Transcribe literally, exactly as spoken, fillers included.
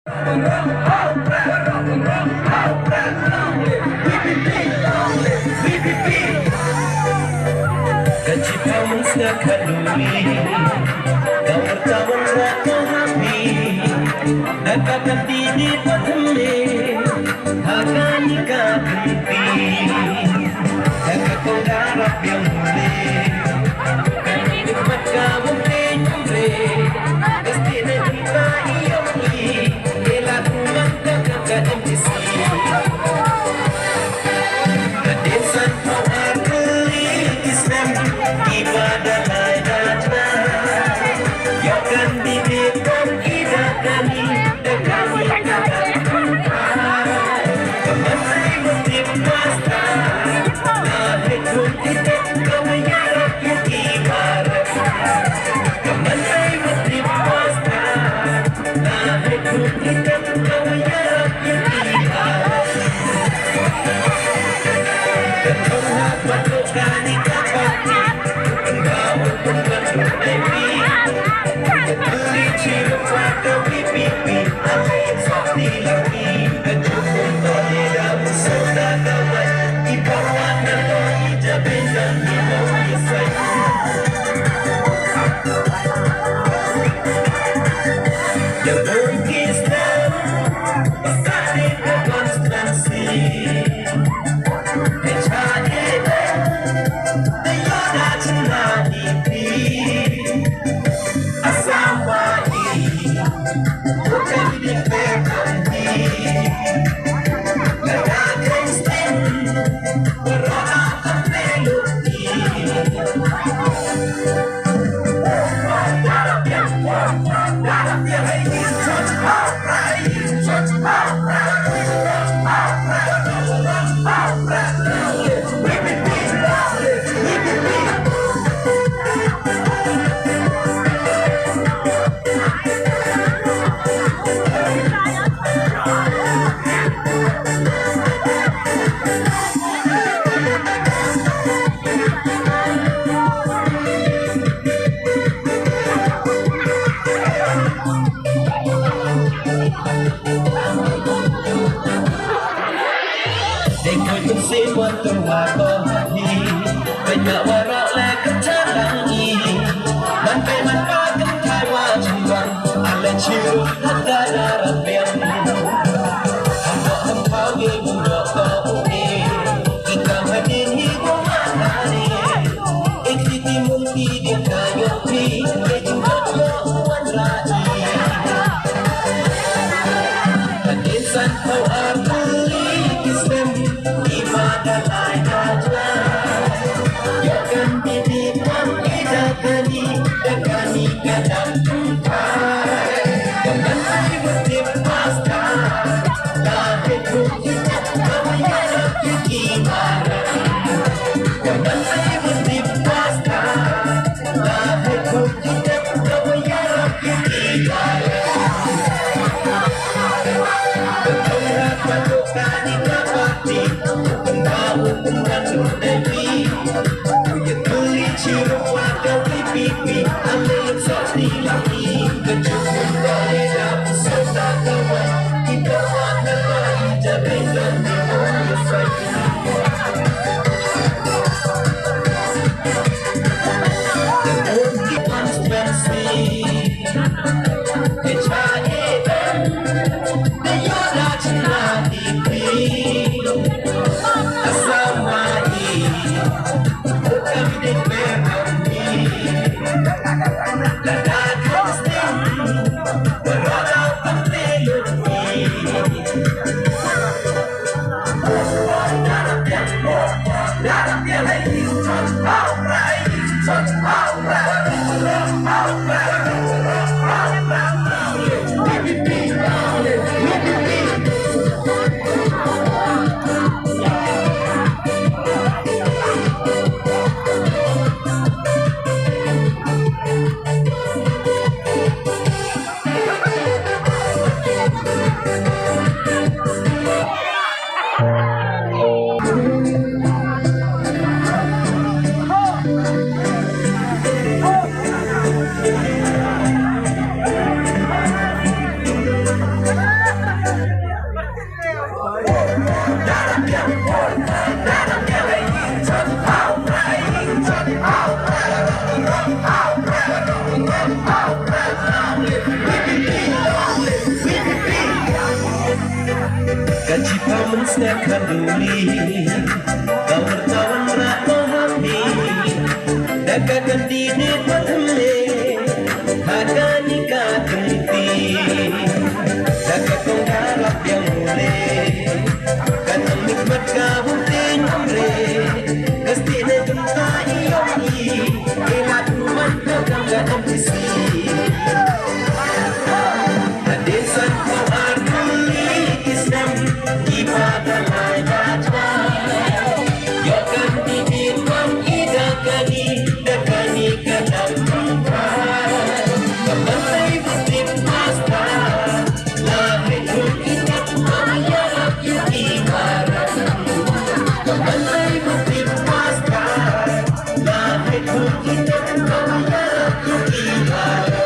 Ka jingpang sngewthuh ka duri, ka wyrta wan sngewthuh ha phi, da kata ka dei pat ne, ha kane ka kynti. Da ka kong da rap biang ne, ka dei pat ka bun ne nyum ne, ka sti ne jumpa ïa phi, ïa la tu man ka ka ka M T C. Chipa mun sna khanduli, ka warta wanrah noh ha phi, da ka candidate ba thymme, ha kane ka kynti, da ka kong ka rap biang ule, ka nang mik mat ka bun teng ule, ka sti ne jumta i yong i, i la tu man ka kam ka M T C. Hadien san phew ar tylli ki snem, kiba da lai bajai. Ïoh kan bibit bang i da kani, da kani ka dang bang. Ka ban ai butip pasta, la hei thung i tak bang ïarap ïa ki barat. Ka ban ai butip pasta, la hei thung i tak bang ïarap ïa ki barat.